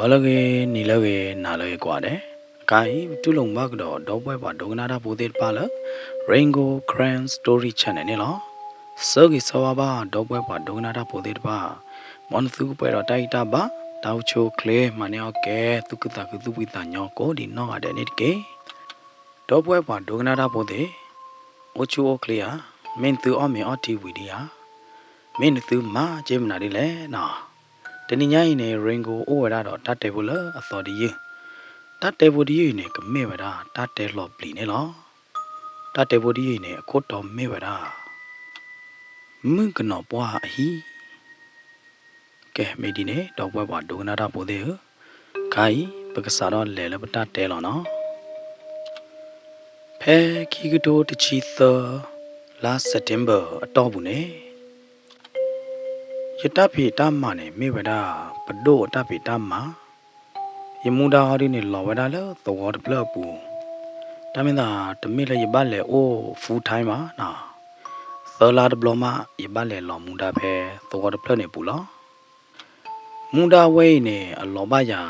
အလၢဂ့ၤ, နံၤလၢဂ့ၤ, နၤလၢဂ့ၤကိးဂၤဒဲး, အခါအံၤ ပတူၢ်လိာ်မုာ်ဘၣ်ကဒီး ဒီပုၢ်ဝဲၢ်ပှၤဒိကနၣ်တၢ်ဖိသ့ၣ်တဖၣ်လၢ Rain Gold Karen Story Channel န့ၣ်လီၤ. ဆၢဂ့ၤဆၢဝါဘၣ် ဒီပုၢ်ဝဲၢ်ပှၤဒိကနၣ်တၢ်ဖိသ့ၣ်တဖၣ်, မ်နသုကပှဲၤဒီးတၢ်ဂံၢ်တၢ်ဘါ, တၢ်အိၣ်ဆူၣ်အိၣ်ချ့, မၤန့ၢ်အီၣ်ကဲ သူၣ်ခုသးခု သူၣ်ဖှံသးညီ ကိးဒံးနီၢ်ဂၤဒဲးန့ၣ်တက့ၢ်. ဒီပုၢ်ဝဲၢ်ပှၤဒိကနၣ်တၢ်ဖိသ့ၣ်, အိၣ်ဆူၣ်အိၣ်ချ့ဧါ, မ့ၢ်နသုအီၣ်မ့ၤအီထံဝံၤဒံးဧါ, မ့ၢ်နသုမၤစ့မနုၤဒ်လဲၣ်နီၤ. တနံၤညါအံၤန့ၣ် Rain Gold အိၣ်ဝဲဒၣ်ဒီးတၢ်တဲဖိလၢအသီတယုၢ်, တၢ်တဲဖိတယုၢ်အံၤန့ၣ် ကမ့ၢ်ဝဲဒၣ်တၢ်တဲလီၤပျံၤန့ၣ်လီၤ. တၢ်တဲဖိတယုၢ်အံၤန့ၣ် အခိၣ်တီမ့ၢ်ဝဲဒၣ် မုၣ်ကနီၤပှၢ်အဟံၣ်. ကဲ မ့ၢ်ဒ်န့ၣ် ဒီပုၢ်ဝဲၢ်ပှၤဒိကနၣ်တၢ်ဖိသ့ၣ်ဧၢ, ခါအံၤ ပကစးထီၣ်လဲၤလၢပတၢ်တဲလီၤနီၤ. ဖဲခံကထိတဆံသၢ လါ September အတီၢ်ပူၤန့ၣ်, ယတၢ်ဖံးတၢ်မၤန့ၣ် မ့ၢ်ဝဲဒၣ် ပဒိၣ်အတၢ်ဖံးတၢ်မၤ, ယမူဒါဟီဒုန့ၣ် လီၤဝဲဒၣ်လၢသဝီတဖျၢၣ်အပူၤ, တၢ်မ့ၢ်သး တမ့ၢ်လၢယဘၣ်လဲၤအိၣ် full time ဘၣ်နီၤ, သၢလါတဘျီမး ယဘၣ်လဲၤလီၤမူဒါဖဲသဝီတဖျၢၣ်န့ၣ်အပူၤလီၤ. မူဒါဝဲအံၤန့ၣ် အလီၤဘၣ်ယၤ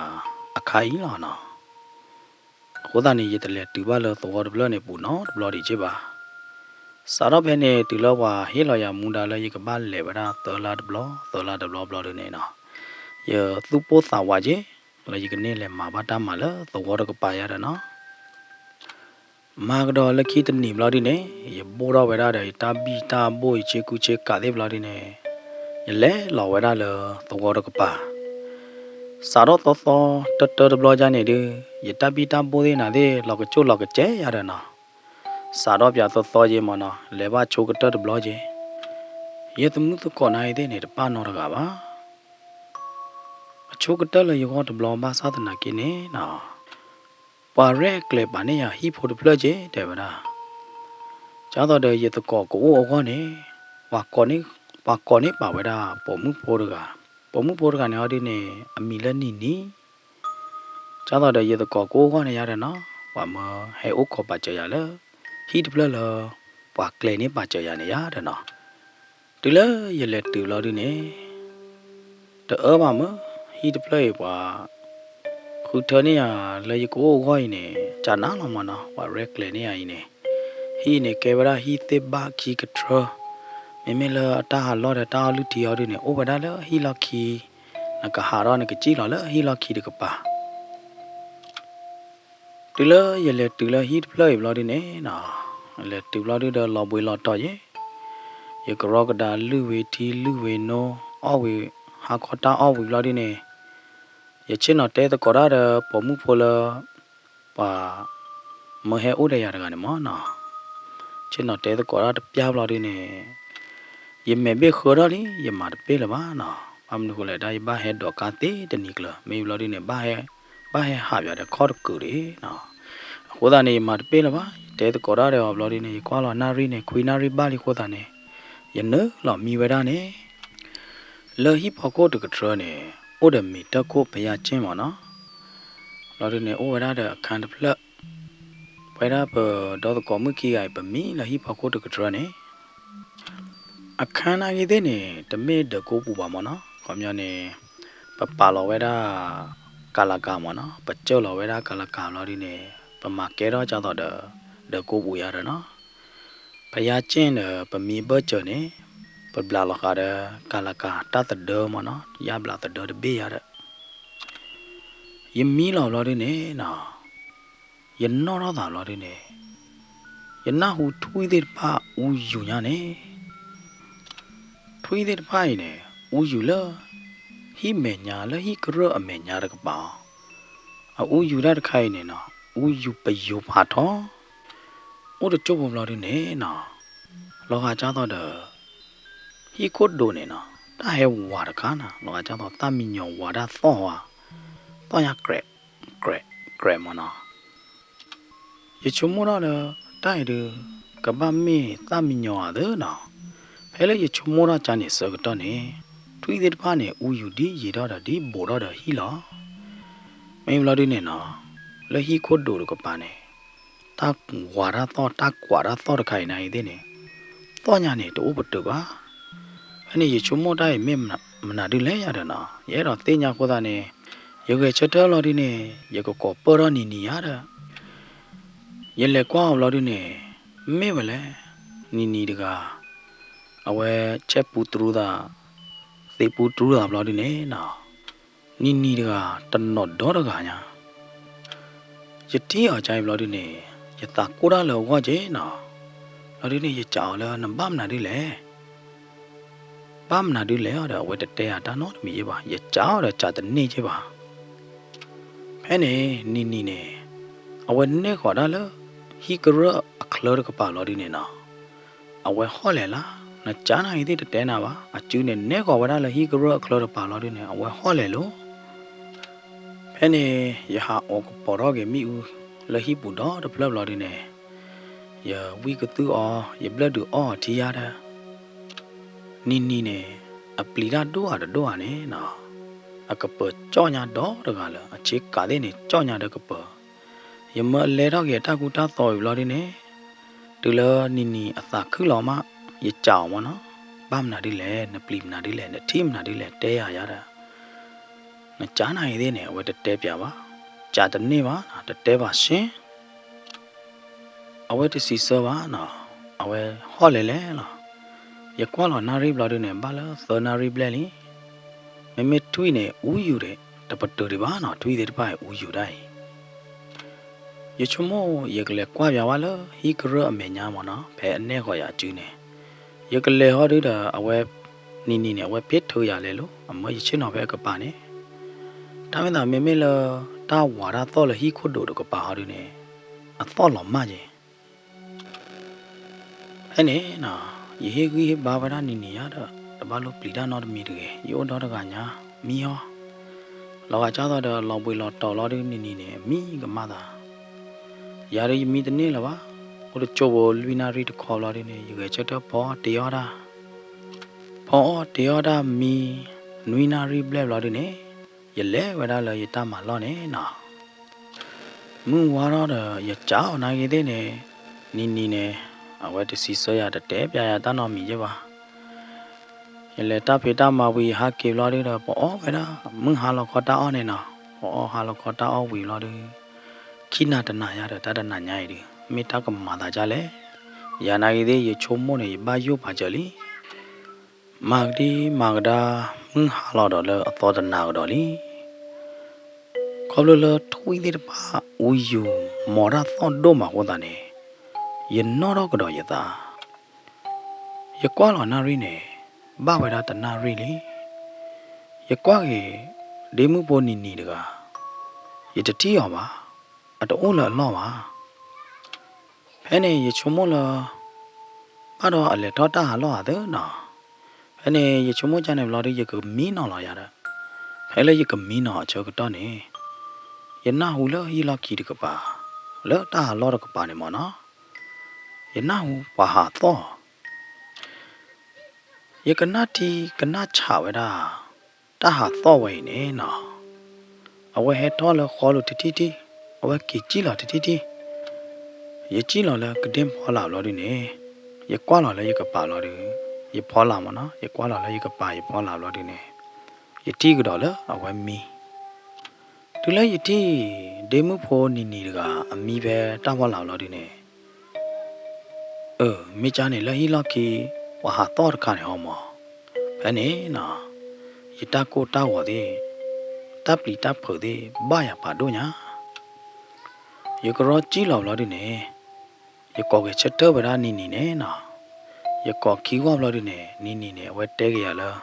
အခါအံၤလီၤနီၤ. အဃိသတးန့ၣ် ယတလဲၤတုၤဘၣ်လၢသဝီတဖျၢၣ်န့ၣ်အပူၤနီတဘျီဒံးက့ဘၣ်. စးထီၣ်ဖဲန့ၣ် တုၤလၢပှၤဟ့ၣ်လီၤယၤမူဒါလၢယကဘၣ်လဲၤဝဲဒၣ်သၢလါတဘျီ သၢလါတဘျီဘျီဒုန့ၣ်နီၤ, ယသူၣ်ပိၢ်သးဝးက့ၤ လၢယကန့ၢ်လဲၤမၤဘၣ်တၢ်မၤလၢသဝီတကပၤယါဒီးနီၤ. မၤကဒီးလၢခံတနံၤဘျီဒုန့ၣ် ယဘိၣ်ထီၣ်ဝဲဒၣ်ဒီးယတၢ်ဘံၣ်တၢ်ဘိၣ် ယဆ့ကူဆ့ကးသ့ၣ်ဘျီဒုန့ၣ်, ယလဲၤလီၤဝဲဒၣ်လၢသဝီတကပၤ. စးထီၣ်သီသီတၢတၢတဘျီယါန့ၣ်ဒု, ယတၢ်ဘံၣ်တၢ်ဘိၣ်သ့ၣ်နၤသ့ၣ် လီၤကကၠိၣ်လီၤကကဲယါဒီးနီၤ. စးထီၣ်ပၠးသီသီယ့မ့ၢ်နီၤ လဲၤဘၣ်ဆိကတၢၢ်တဘျီယ့, ယသမုၣ်သကိးနၤအံၤသ့ၣ်န့ၣ် တပာ်နီတဂၤဘၣ်. အဆိကတၢၢ်လၢယဂီၢ်တဘျီဘၣ်ဆၣ်သနာ်က့န့ၣ်နီၤ, ပှၤရဲၣ်ကျဲၤပာ်န့ၢ်ယၤဟံၣ်ဖိတဖျၢၣ်က့ၤ တဲဝဲဒၣ်. ဒ်သိးဒီးယသကိးကအိၣ်အဂီၢ်န့ၣ်, ပှၤကိးန့ၢ်ပာ်ဝဲဒၣ်ပိာ်မုၣ်ဖိတဂၤ, ပိာ်မုၣ်ဖိတဂၤန့ၣ်အီၤဒုန့ၣ် အမံၤလၢနံၤနံၤ. ဒ်သိးဒီးယသကိးကအိၣ်အဂီၢ်န့ၣ်ယါဒီးနီၤ, ပှၤမၢဟဲအိၣ်ခိးပာ်စၢၤယၤလၢ ဟံၣ်တဖျၢၣ်လၢ ပှၤကျဲၤန့ၢ်ပာ်စၢၤယၤန့ၣ်ယါဒီးနီၤ. တုၤလၢယလဲၤတုၤဘျီဒုန့ၣ် တအၢဘၣ်မၢ, ဟံၣ်တဖျၢၣ်အံၤပှၤ ဃုထၢန့ၢ်ယၤလၢယကအိၣ်အဂီၢ်အံၤန့ၣ် ကနၣ်လီၤမ့ၢ်နီၤ, ပှၤရဲၣ်ကျဲၤန့ၢ်ယၤအံၤန့ၣ်, ဟံၣ်အံၤန့ၣ်ကဲဝဲဒၣ်ဟံၣ်သ့ၣ်ဘၣ်ခံကထြၢ, မ့မ့ၢ်လၢအတၢ်ဟးလီၢ်ဒီးတၢ်အီလုၢ်ထံအီဒုန့ၣ် အိၣ်ဝဲဒၣ်လၢဟံၣ်လီၢ်ခံ, နကဟးထီၣ်နကစံၣ်လီၤလၢဟံၣ်လီၢ်ခံတကပၤ. တုၤလၢယလဲၤတုၤလၢဟံၣ်တဖျၢၣ်အံၤဘျီဒုန့ၣ်နီၤ, လဲၤတုၤဘျီဒုဒီးလီၤဘှံးလီၤတီၤယ့ၤ, ယကရီကဒါလုၢ်ဝံၤထံလုၢ်ဝံၤနိ, အီၣ်ဝံၤဟါခီတၢ်အီၣ်ဝံၤဘျီဒုန့ၣ်, ယဆ့ၣ်နီၤတဲသကိးတၢ်ဒီးပိာ်မုၣ်ဖိလၢ ပှၤမၢဟဲအိၣ်ဒီးယၤတဂၤန့ၣ်မ့ၢ်နီၤ, ဆ့ၣ်နီၤတဲသကိးတၢ်တပျၢ်ဘျီဒုန့ၣ် ယမဲာ်ဘ့ၣ်ဃၢထီၣ်လံ ယမၤတပ့ၢ်လၢၤဘၣ်နီၤ. ဘၣ်မနုၤဃိလဲၣ် တၢ်ယဘၣ်ဟဲဒိးကါသ့တနံၤကျၢၤ မ့ၢ်ဘျီဒုန့ၣ် ဘၣ်ဟဲဟးပၠးဒီးခီၣ်တကုာ်ဒံးနီၤ. အဃိသတးန့ၣ် ယမၤတပ့ၢ်လၢၤဘၣ်, ယတဲသကိးတၢ်ဒီးအီၤဘျီဒုန့ၣ် ယကွၢ်လီၤနၣ်ရံၣ်န့ၣ် ခွံနၣ်ရံၣ်ဘၣ်လံအဃိသတးန့ၣ် ယနုာ်လီၤမံဝဲဒၣ်န့ၣ် လၢဟံၣ်ဖီခိၣ်တကထြၢန့ၣ် အိၣ်ဒီးမံၤတၢၢ်ခိၣ်ဘုရားကျိန်မ့ၢ်နီၤ. ဘျီဒုန့ၣ် အိၣ်ဝဲဒၣ်ဒီးအခန်းတဖျၢၣ်, ပဝဲဒၣ်ပဒီသကိးမုၣ်ခံဂၤအံၤ ပမံလၢဟံၣ်ဖီခိၣ်တကထြၢန့ၣ် အခန်းနာ်က့သ့ၣ်န့ၣ် တမ့ၢ်ဒၢးကိးပူၤဘၣ်မ့ၢ်နီၤ. ခီပညီန့ၣ် ပပာ်လီၤဝဲဒၣ် ကၤလၤကၤမ့ၢ်နီၤ, ပစၢၢ်လီၤဝဲဒၣ်ကၤလၤကၤဘျီဒုန့ၣ် ပမၤကဲထီၣ်ဒ်သိးဒီး ဒၢးကိးပူၤယါဒီးနီၤ. ဘုရားကျိန်ဒီး ပမံဘၢၣ်စၢၤန့ၣ် ပဘျးလီၤဃာ်ဒီး ကၤလၤကၤတၢ်သဒၢမ့ၢ်နီၤ, ယါဘျးသဒၢတဘ့ၣ်ယါဒီး ယမံလီၤဘျီဒုန့ၣ်နီၤ, ယနီၣ်ထီၣ်သးဘျီဒုန့ၣ် ယနၢ်ဟူထွံၣ်သ့ၣ်တဖၣ်အူယူၤညါန့ၣ်, ထွံၣ်သ့ၣ်တဖၣ်အံၤန့ၣ် အူယူၤလၢ ဟံၣ်မဲာ်ညါ လၢဟံၣ်ကရၢၢ်အမဲာ်ညါတကပၤအီၤ, အအူယူၤတၢ်တခါအံၤန့ၣ်နီၤ အူယူၤပယိၤဖးထီ, အိၣ်တကၠိၢ်ဖိဘျီဒုန့ၣ်နီၤ, လီၤဂာ်ဒ်သိးဒီး ဟံၣ်ခိၣ်ဒိးန့ၣ်နီၤ တၢ်ဟဲဝးတခါနီၤ, လီၤဂာ်ဒ်သိးသၣ်မံညီၤဝးတၢ်သီၣ်ဝါ, သီၣ်ညါ ကြဲး ကြဲး ကြဲးမ့ၢ်နီၤ. ယဆိကမိၣ်ထီၣ်လၢ တၢ်အံၤဒုး ကဘၣ်မ့ၢ်သၣ်မံညီၤဧါသ့နီၤ. ဖဲလၢယဆိကမိၣ်ထီၣ်ကါန့ၣ်အဆၢကတီၢ်န့ၣ် ထွံၣ်သ့ၣ်တဖၣ်န့ၣ် အူယူၤဒ်ယံာ်ထီၣ်ဒီးဒ်ဘူးထီၣ်ဒီးဟံၣ်လီၤ. မ့ၢ်ဘျီဒုန့ၣ်နီၤ လၢဟံၣ်ခိၣ်ဒိးတကပၤန့ၣ် တၢ်ဝးတၢ်သီၣ် တၢ်ကွးတၢ်သီၣ်တခါအံၤန့ၣ်သ့ၣ်န့ၣ် သီၣ်ညါန့ၣ် တအိၣ်ပတုာ်ဘၣ်. ဖဲန့ၣ်ယဆိကမိၣ်တၢ်အံၤမ့ၢ်မနုၤဒုလဲၣ်ယါဒီးနီၤ ယအဲၣ်ဒိးသ့ၣ်ညါအဃိသတးန့ၣ် ယဂဲၤဆၢထၢၣ်လီၤဒုန့ၣ် ယကကိးပၢၢ်ထီၣ်နံၤနံၤယါဒီး ယလဲၤကွၢ်အီၤဘျီဒုန့ၣ် မ့ၢ်ဝဲလဲၣ်, နံၤနံၤတဂၤ အဝဲဆဲးပူတရူးသး သ့ပူတရူးသးဘျီဒုန့ၣ်နီၤ, နံၤနံၤတဂၤ တနီၤဒီတဂၤညါ ယထံၣ်အီၤကါအံၤဘျီဒုန့ၣ် ယသးကိၢ်တၢ်လၢအဂီၢ်က့နီၤ, ဘျီဒုန့ၣ် ယစံးအီၤလၢ နဘၣ်မနုၤဒုလဲၣ် ဘၣ်မနုၤဒုလဲၣ်အီၤဒီး အဝဲတတဲယၤတၢ်နီတမံၤက့ဘၣ်, ယစံးအီၤဒီးစံးတန့ၢ်က့ဘၣ်. ဖဲန့ၣ် နံၤနံၤန့ၣ် အဝဲနဲၣ်ဃီၤဒၣ်လၢ ဟံၣ်ကရၢၢ်အချၢတကပၤလီၤဒုန့ၣ်နီၤ, အဝဲဟီၣ်လဲၣ်လၢ နကနၣ်အံၤသ့ၣ်တတဲနၤဘၣ်, အစုန့ၣ်နဲၣ်ဃီၤဝဲဒၣ်လၢဟံၣ်ကရၢၢ်အချၢတကပၤလီၤဒုန့ၣ် အဝဲဟီၣ်လဲၣ်လီၤ. ဖဲန့ၣ် ယဟးအိးကပီၤထီၣ်က့ၤမ့ၣ်အူ လၢဟံၣ်ပူၤဒီတဖျၢၣ်ဘျီဒုန့ၣ် ယဝံၣ်ကသူၣ်အီၤ ယဘျၢၣ်ဒုးအီၣ်အီၤထံယါဒီး နံၤနံၤန့ၣ် အပျံၤတၢ်ဒိၣ်ဧါတဒိၣ်ဧါန့ၣ်နီၤ, အကပၢၤကၠီၣ်ညါဒီတဂၤလၢၤ, အဆ့ကၤသ့ၣ်န့ၣ် ကၠီၣ်ညါဒီးကပၢၤ, ယမၢအလဲထီၣ်က့ၤအတၢ်ကူတၢ်သိးအံၤဘျီဒုန့ၣ် တုၤလၢနံၤနံၤအသးခုၣ်လီၤမး ယစံးအီၤမ့ၢ်နီၤ, ဘၣ်မနုၤဒုလဲၣ်, နပျံၤမနုၤဒုလဲၣ်, နထံၣ်မနုၤဒုလဲၣ်, တဲယၤယါဒီး နကနၣ်အံၤသ့ၣ်န့ၣ် အဝဲတတဲပၠးဘၣ်, စံးတန့ၢ်ဘၣ်နီၤ, တတဲဘၣ်ဆ့ အဝဲတစံးဆၢဘၣ်နီၤ, အဝဲဟီၣ်လဲၣ်လဲၣ်လီၤ. ယကွၢ်လီၤနၣ်ရံၣ်ဘျီဒုန့ၣ် ဘၣ်လၢသၢနၣ်ရံၣ်ဘျဲၣ်လံ. မ့မ့ၢ်ထွံၣ်န့ၣ် အူယူၤဒံး တပတုာ်ဒံးဘၣ်နီၤ, ထွံၣ်သ့ၣ်တဖၣ်အူယူၤဒၣ်အံၤ ယဆိကမိၣ် ယကလဲၤကွၢ်ပၠးဝဲလၢဟံၣ်ကရၢၢ်အမဲာ်ညါမ့ၢ်နီၤ, ဖဲအနဲၣ်ဃီၤယၤအစုန့ၣ် ယကလဲၤဟီဒုဒီး အဝဲ နံၤနံၤန့ၣ် အဝဲဖ့ၣ်ထၢယၤလဲၤလိၤ, အမၢယဆ့ၣ်နီၤဖဲအကပၤန့ၣ်, တၢ်မ့ၢ်သးမ့မ့ၢ်လၢ တၢ်ဝးတၢ်သီၣ်လၢဟံၣ်ခိၣ်ဒိးတကပၤဟီဒုန့ၣ် အသီၣ်လီၤမၢ်က့ၤ ဖဲန့ၣ်နီၤ, ယဟ့ၣ်ဂံၢ်ဟ့ၣ်ဘါဝဲဒၣ်နံၤနံၤယါဒီး တဘၣ်လိၣ်ပျံၤတၢ်နီတမံၤတဂ့ၤ, ယအိၣ်ဒီတဂၤညါ မံဟီ, လီၤဂာ်ကၢ်သီဒီး လီၤဘှံးလီၤတီၤလီၤဒု နံၤနံၤန့ၣ် မံကမၣ်သး, ယၤဒုးယမံတန့ၢ်လၢၤဘၣ်, အိၣ်တကၠိဘိလွံၢ်နၣ်ရံၣ်တခီဘျီဒုန့ၣ် ယဂဲၤဆၢထၢၣ်ဖီအီၣ်တ့ၤအီၣ်တၢ်, ဖီအီၣ်တ့ၤအီၣ်တၢ်မံ နွံနၣ်ရံၣ်ဘျဲၣ်ဘျီဒုန့ၣ် ယလဲၤဝဲဒၣ်လၢယတၢ်မၤလီၢ်န့ၣ်နီၤ, မုၢ်ဝါထီၣ်ဒီး ယစံးအီၤနာ်က့သ့ၣ်န့ၣ်, နံၤနံၤန့ၣ် အဝဲတစံးဆၢယၤ တတဲပၠးယၤတၢ်နီတမံၤယဲဘၣ်. ယလဲၤတၢ်ဖံးတၢ်မၤဝံၤ ယဟးက့ၤဘျီဒုဒီး ပအီၣ်ဝဲဒၣ် မုၢ်ဟါလီၤခီတၢ်အီၣ်န့ၣ်နီၤ, ပအီၣ်ဟါလီၤခီတၢ်အီၣ်ဝံၤဘျီဒု ခံနၤတနၤယါဒီး တၢ်တနၤညါအံၤဒု မ့ၢ်တၢ်ကမၤသးဒ်လဲၣ်, ယၤနာ်က့သ့ၣ် ယဆိကမိၣ်န့ၣ် ယဘၣ်ယိၣ်ပာ်စၢၤလံ မၤကဒံမၤကဒါ မုၢ်ဟါလီၤဒီးလၢအသီတနၤကဒီးလံ. ခီဖျိလၢထွံၣ်သ့ၣ်တဖၣ် အူယူၤမီၤတၢ်သီၣ်ဒိၣ်မးအဃိသတးန့ၣ်, ယနီၣ်ထီၣ်ကဒီးယသး, ယကွၢ်လီၤနၣ်ရံၣ်န့ၣ် ဘၣ်ဝဲဒၣ်တနၣ်ရံၣ်လံ. ယကွၢ်က့ၤ ဒ့မုၣ်ဖိနံၤနံၤတဂၤ, ယတထံၣ်အီၤဘၣ်, အတအိၣ်လၢအလီၢ်ဘၣ်. ဖဲန့ၣ်ယဆိကမိၣ်လၢ ဘၣ်ဒီးအလဲၤထီၣ်တၢ်ဟးလီၢ်ဧါသၢနီၤ, ဖဲန့ၣ်ယဆိကမိၣ်ကန့ၣ်ဘျီဒု ယကမံနီၤလီၤယၤဒီး, ဖဲလၢယကမံနီၤအဆၢကတီၢ်န့ၣ်, ယနၢ်ဟူလၢဟံၣ်လီၢ်ခံတကပၤ, လၢတၢ်ဟးလီၢ်တကပၤန့ၣ်မ့ၢ်နီၤ, ယနၢ်ဟူပှၤဟးသီၣ် ယကနၣ်ထံကနၣ်ဆးဝဲဒၣ် တၢ်ဟးသီၣ်ဝဲအံၤန့ၣ်နီၤ, အဝဲဟဲထီၣ်လၢဃီလိၤတထံၣ်ထံၣ်, အဝဲက့ၤစံၣ်လီၤတထံၣ်ထံၣ်, ယစံၣ်လီၤလၢကဒ့ဖီလာ်ဘျီဒုန့ၣ်, ယကွၢ်လီၤလၢယကပၤဘျီဒု, ယဖီလာ်မ့ၢ်နီၤ, ယကွၢ်လီၤလၢယကပၤယဖီလာ်ဘျီဒုန့ၣ်, ယထံၣ်ကဒီးလၢအဝဲမံ တုၤလၢယထံၣ် ဒ့မုၣ်ဖိနံၤနံၤတဂၤ အမံဖဲတၢ်ဖီလာ်ဘျီဒုန့ၣ်, အၢ မ့ၢ်ကန့ၣ်လၢဟံၣ်လီၢ်ခံ ပှၤဟးသီၣ်တခါန့ၣ်ဟီမး, ဖဲန့ၣ်နီၤ, ယတၢ်ကိၢ်တၢ်ဂီၤသ့ၣ်, တၢ်ပျံၤတၢ်ဖုးသ့ၣ် ဘၣ်ယၤပာ်ဒိၣ်ညါ ယကရီစံၣ်လီၤဘျီဒုန့ၣ်, ယကိးက့ၤဆၢထၢၣ်ဝဲဒၣ်နံၤနံၤန့ၣ်နီၤ, ယကိးခံဂီၢ်ဘျီဒုန့ၣ် နံၤနံၤန့ၣ် အဝဲတဲက့ၤယၤလၢ,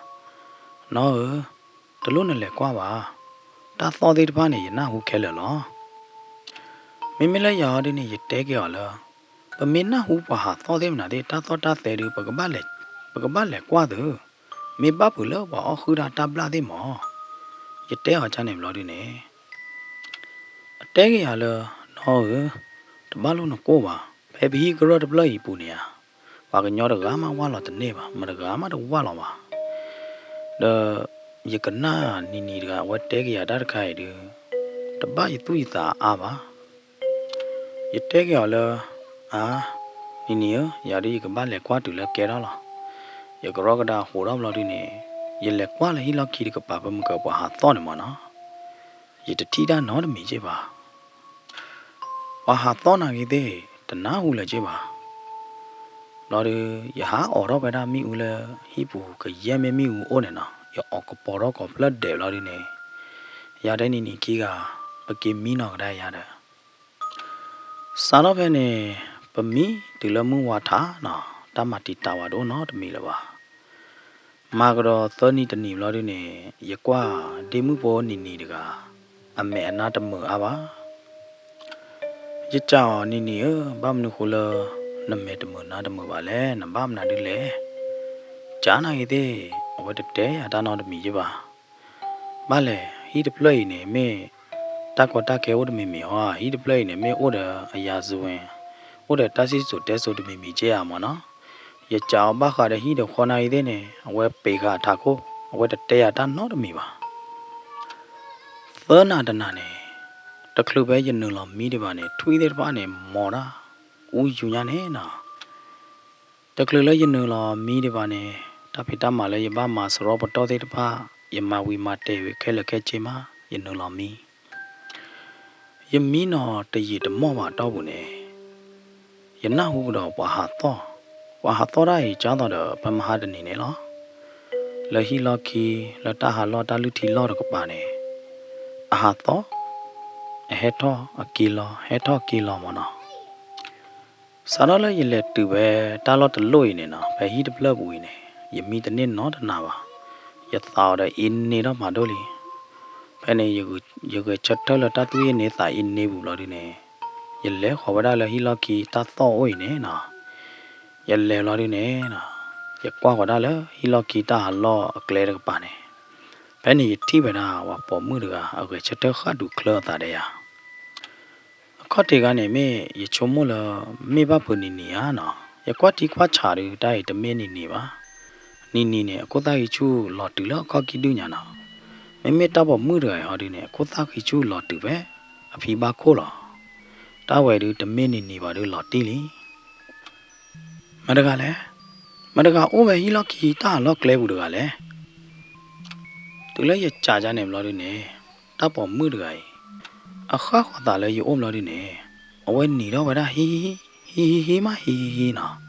နီၢ်ဧၢ, တလိၣ်နလဲၤကွၢ်ဘၣ်, တၢ်သီၣ်သ့ၣ်တဖၣ်န့ၣ် ယနၢ်ဟူခဲလၢာ်လီၤ. မ့မ့ၢ်လၢယၤအီၤဒုန့ၣ် ယတဲက့ၤအီၤလၢ, ပမ့ၢ်နၢ်ဟူပှၤဟးသီၣ်သ့ၣ်မနုၤသ့ၣ် တၢ်သီၣ်တၢ်သဲဒု ပကဘၣ်လဲၤကွၢ်သု, မ့ၢ်ဘၣ်ဖုးလၢပှၤအီၣ်ဃုာ်တၢ်တၢ်ဘျၣ်သ့ၣ်မး, ယတဲအီၤကန့ၣ်ဘျီဒုန့ၣ် အတဲက့ၤယၤလၢ, နီၢ်ဧၢ, တဘၣ်လိၣ်နကိၢ်ဘၣ်, ဖဲပဟံၣ်ကရၢၢ်တဖျၢၣ်အံၤအပူၤန့ၣ်ဧါ, ပှၤကညီတဂၤမးဝၢ်လီၤတန့ၢ်ဘၣ်, မတဂၤမးတဝၢ်လီၤဘၣ်. ဒီးယကနၣ်နံၤနံၤတဂၤ အဝဲတဲက့ၤယၤတၢ်တခါအံၤဒု, တဘၣ်ယသူၣ်ယသးအါဘၣ်. ယတဲက့ၤအီၤလၢ, အါ, နံၤနံၤဧၢ, ယၤဒုးယကဘၣ်လဲၤကွၢ်တုၤလၢကဲထီၣ်လီၤ. ယကရီကဒါဟးထီၣ်ဘျီဒုန့ၣ်, ယလဲၤကွၢ်လၢဟံၣ်လီၢ်ခံတကပၤ ပမုၢ်ကပှၤဟးသီၣ်န့ၣ်မးနီၤ. ယတထံၣ်တၢ်နီတမံၤက့ဘၣ်. ပှၤဟးသီၣ်နၤဂ့ၤသ့ၣ် တနၢ်ဟူလၢၤက့ဘၣ်. ဘျီဒုး ယဟးအိးထီၣ်ဝဲဒၣ်မ့ၣ်အူလၢ ဟံၣ်ပူၤကယဲၢ်မ့ၢ်မ့ၣ်အူအိၣ်န့ၣ်နီၤ, ယအိးကပီၤထီၣ်ကိးဖျၢၣ်ဒဲးဘျီဒုးန့ၣ်, ယၤတဲနံၤနံၤခံဂၤ ပက့ၤမံနီၤကဒါယၤဒီး စးထီၣ်ဖဲန့ၣ် ပမံတုၤလၢမုၢ်ဝါထါနီၤ, တၢ်မၤတံာ်တာ်ဝဲတအိၣ်နီတမံၤလၢၤဘၣ်. မၤကဒီးသၢနံၤတနံၤဘျီဒုးန့ၣ် ယကွၢ်ဒ့မုၣ်ဖိနံၤနံၤတဂၤ အမဲာ်အနါတမုာ်အါဘၣ်. ယစံးအီၤ နံၤနံၤဧၢ, ဘၣ်မနုၤဃိလၢ နမဲာ်တမုာ်နါတမုာ်ဘၣ်လဲၣ်, နဘၣ်မနုၤဒုလဲၣ်. စံးနၤဂ့ၤသ့ၣ်, အဝဲတတဲယၤတၢ်နီတမံၤယ့ဘၣ်. ဘၣ်လဲၣ်, ဟံၣ်တဖျၢၣ်အံၤန့ၣ် မ့ၢ်တၢ်ကီတၢ်ခဲအိၣ်တမံၤမံၤဟီ, ဟံၣ်တဖျၢၣ်အံၤန့ၣ် မ့ၢ်အိၣ်ဒီးအယၤစဝ့ၤ, အိၣ်ဒီးတၢ်စံၣ်စိၤတဲစိၤတမံၤမံၤက့ဧါမၢ်နီၤ. ယစံးအီၤဘၣ်ဃးဒီးဟံၣ်ဒီးဃီနၤဂ့ၤသ့ၣ်န့ၣ် အဝဲပ့ၤဃာ်အထးခိၣ်, အဝဲတတဲယၤတၢ်နီတမံၤဘၣ်. သၢနၤတနၤန့ၣ် တချုးဖဲယနုာ်လီၤမံဒံးဘၣ်န့ၣ် ထွံၣ်သ့ၣ်တဖၣ်န့ၣ် မီၤတၢ်အူယူၤညါန့ၣ်နီၤ. တချုးလၢယနုာ်လီၤမံဒံးဘၣ်န့ၣ် တၢ်ဖံးတၢ်မၤလၢယဘၣ်မၤစရီပတီၢ်သ့ၣ်တဖၣ် ယမၤဝံၤမၤတဲာ်ဝံၤခဲလၢာ်ခဲဆ့မး ယနုာ်လီၤမံ. ယမံနီၤတယံာ်တမီၢ်ဘၣ်တီၢ်ပူၤန့ၣ် ယနၢ်ဟူကဒီးပှၤဟးသီၣ်, ပှၤဟးသီၣ်တၢ်အံၤကၢ်သိးဒီး ပမဟါတနံၤန့ၣ်လီၤ. လၢဟံၣ်လီၢ်ခံ လၢတၢ်ဟးလီၢ်တၢ်လုၢ်ထံလီၢ်တကပၤန့ၣ် အဟးသီၣ်, အဟဲထီၣ်အက့ၤလီၤ ဟဲထီၣ်က့ၤလီၤမၢ်နီၤ. စးထီၣ်လၢယလဲၤတုၤဖဲတၢ်လီၢ်တလိၣ်အံၤန့ၣ်နီၤ, ဖဲဟံၣ်တဖျၢၣ်ပူၤအံၤန့ၣ် ယမံတန့ၢ်နီတနၤဘၣ်. ယသးအီၤဒီးအ့န့ထီၣ်ဖးဒိၣ်လံ. ဖဲန့ၣ် ယဂဲၤဆၢထၢၣ်လၢတၢ်သူၣ်အ့န့သးအ့န့ပူၤဘျီဒုးန့ၣ် ယလဲၤဃီၤဝဲဒၣ်လၢဟံၣ်လီၢ်ခံတၢ်သီၣ်အိၣ်အံၤန့ၣ်နီၤ. ယလဲၤဘျီဒုးန့ၣ် ယကွၢ်ဃီၤဒၣ်လၢဟံၣ်လီၢ်ခံတၢ်ဟးလီၢ်အကျဲတကပၤန့ၣ် ဖဲန့ၣ်ယထံၣ်ဝဲဒၣ်ပှၤပိာ်မုၣ်တဂၤ အဂဲၤဆၢထၢၣ်ဃၣ်ဒူးချၢအသးဒီးယၤ. အခီၣ်ထံးဂၤန့ၣ်မ့ၢ်ယဆိကမိၣ်လၢ မ့ၢ်ဘၣ်ဖုးနံၤနံၤဧါနီၤ. ယကွၢ်ထံကွၢ်ဆးဒုး တၢ်အံၤတမ့ၢ်နံၤနံၤဘၣ်. နံၤနံၤန့ၣ် အခိၣ်သၣ်ဃံဆူၣ်လီၤတုၤလၢအခီၣ်ကံၢ်ဒုၣ်ညါနီၤ. မ့မ့ၢ်တၢ်ပိာ်မုၣ်တဂၤအံၤဟီဒုးန့ၣ် အခိၣ်သၣ်ဃံဆူၣ်လီၤတုၤဖဲအဖံဘၣ်ခိၣ်လီၤ. တၢ်ဝဲဒုးတမ့ၢ်နံၤနံၤဘၣ်ဒုးလီၤတံၢ်လံ. မတၤတဂၤလဲၣ်, မတၤတဂၤအိၣ်ဝဲဟံၣ်လီၢ်ခံတၢ်ဟးလီၢ်ကျဲပူၤတဂၤလဲၣ်. တုၤလၢယစံးဒ်န့ၣ်ဘျီဒုးန့ၣ် တၢ်ပိာ်မုၣ်တဂၤအံၤ အဃၣ်ဃီၤသးလၢယအိၣ်ဘျီဒုးန့ၣ် အဝဲနံၤထီၣ်ဝဲဒၣ် ဟံဟံဟံ ဟံဟံဟံမး ဟံဟံဟံနီၤ.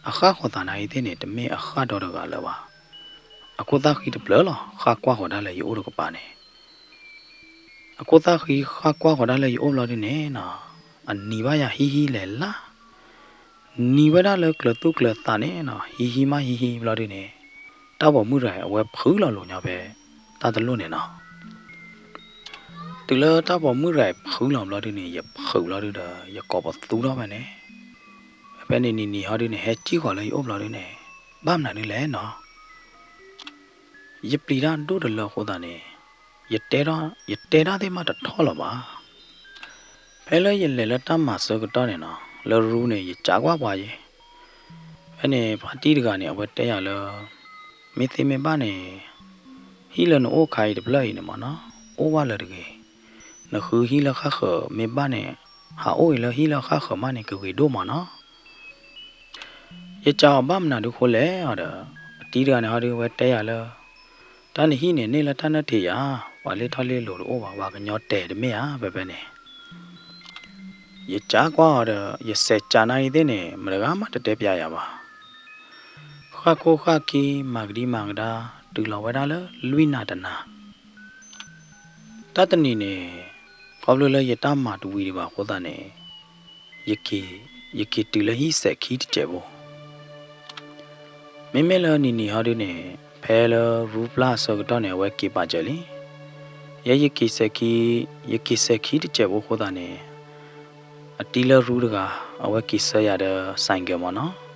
အဃၣ်ဃီၤသးနၤအံၤသ့ၣ်န့ၣ် တမ့ၢ်အဃၣ်ဒီတဂၤလၢၤဘၣ်. အခိၣ်သၣ်ဃံတဖျၢၣ်လီၤ ဃၣ်ကွၢ်ဃီၤဒၣ်လၢယအိၣ်တကပၤန့ၣ် အခိၣ်သၣ်ဃံဃၣ်ကွၢ်ဃီၤဒၣ်လၢယအိၣ်ဘျီဒုးန့ၣ်နီၤ, အနံၤဘၣ်ယၤဟံဟံလဲၤလၢ်, နံၤဝဲဒၣ်လၢကျၢၤသူၣ်ကျၢၤသးန့ၣ်နီၤ, ဟံဟံမးဟံဟံဘျီဒုးန့ၣ်, တၢ်ပိာ်မုၣ်တဂၤအံၤ အဝဲဖုးလီၤလိာ်ညီဖဲတၢ်တလိၣ်န့ၣ်နီၤ. တုၤလၢတၢ်ပိာ်မုၣ်တဂၤအံၤဖုးလီၤဘျီဒုးန့ၣ် ယဖုးဘျီဒုးဒီး ယကိးပသူထီၣ်ဖဲန့ၣ်, ဖဲန့ၣ်နံၤနံၤဟီဒုးန့ၣ် ဟဲစံၣ်ဃီၤလၢယအိၣ်ဘျီဒုးန့ၣ်, ဘၣ်မနုၤဒုလဲၣ်နီၤ. ယပျံၤတၢ်ဒိၣ်တလၢအဃိသတးန့ၣ်, ယတဲဒၣ်, ယတဲဒၣ်သ့ၣ်မးတထီၣ်လၢၤဘၣ်. ဖဲလၢယလဲၤလၢတၢ်မၤဆၢကတီၢ်န့ၣ်နီၤ, လၢရူန့ၣ် ယစံးကွၢ်ပှၤယဲ, ဖဲန့ၣ် ဖါတံၢ်တဂၤန့ၣ် အဝဲတဲယၤလၢ မ့ၢ်သ့မ့ၢ်ဘၣ်န့ၣ်, ဟံၣ်လၢနအိၣ်ခါအံၤတဖျၢၣ်အံၤန့ၣ်မ့ၢ်နီၤ, အိၣ်ဘၣ်လၢၤတဂ့ၤ. နဃုဟံၣ်လၢဃၣ်ဃၢၤမ့ၢ်ဘၣ်န့ၣ်, ဟးအိၣ်အံၤလၢဟံၣ်လၢဃၣ်ဃၢၤမးန့ၣ် ကဂ့ၤဒိၣ်မးနီၤ. ယစံးအီၤဘၣ်မနုၤဒုဃိလဲၣ်ဒီး, အတံၤတဂၤန့ၣ်ဟီဒုး အဝဲတဲယၤလၢ တၢ်နဟံၣ်န့ၣ် န့ၢ်လၢတၢ်နၢၣ်ထံးယၤ, ပှၤလ့ၣ်ထီၣ်လ့ၣ်လိၤတအိၣ်ဘၣ်, ပှၤကညီတဲာ်တမ့ၢ်ဧါ ဖဲဖဲန့ၣ်. ယစံးကွၢ်အီၤဒီး ယစဲးစးနၤအံၤသ့ၣ်န့ၣ် မတဂၤမးတတဲပျးယၤဘၣ်. ဃၣ်ခိၣ်ဃၣ်ခံ မၤကဒံမၤကဒါ တုၤလီၤဝဲဒၣ်လၢလွံၢ်နၤတနၤ တၢ်တနံၤန့ၣ် ခီဖျိလၢယတၢ်မၤတဝံၤဒံးဘၣ်အဃိသတးန့ၣ်, ယက့ၤ, ယက့ၤတုၤလၢဟံၣ်စဲးခံတစဲးဖိ. မ့မ့ၢ်လၢနံၤနံၤဟီဒုန့ၣ်, ဖဲလၢရူပျၢ်အဆၢကတီၢ်န့ၣ် အဝဲက့ၤပာ်စၢၤလံ. ယဲယက့ၤစဲးခံ, ယက့ၤစဲးခံတစဲးဖိအဃိသတးန့ၣ်, အတံၤလၢရူတဂၤ အဝဲက့ၤဆှၢယၤဒီး ဆိုင်ကယ် မ့ၢ်နီၤ.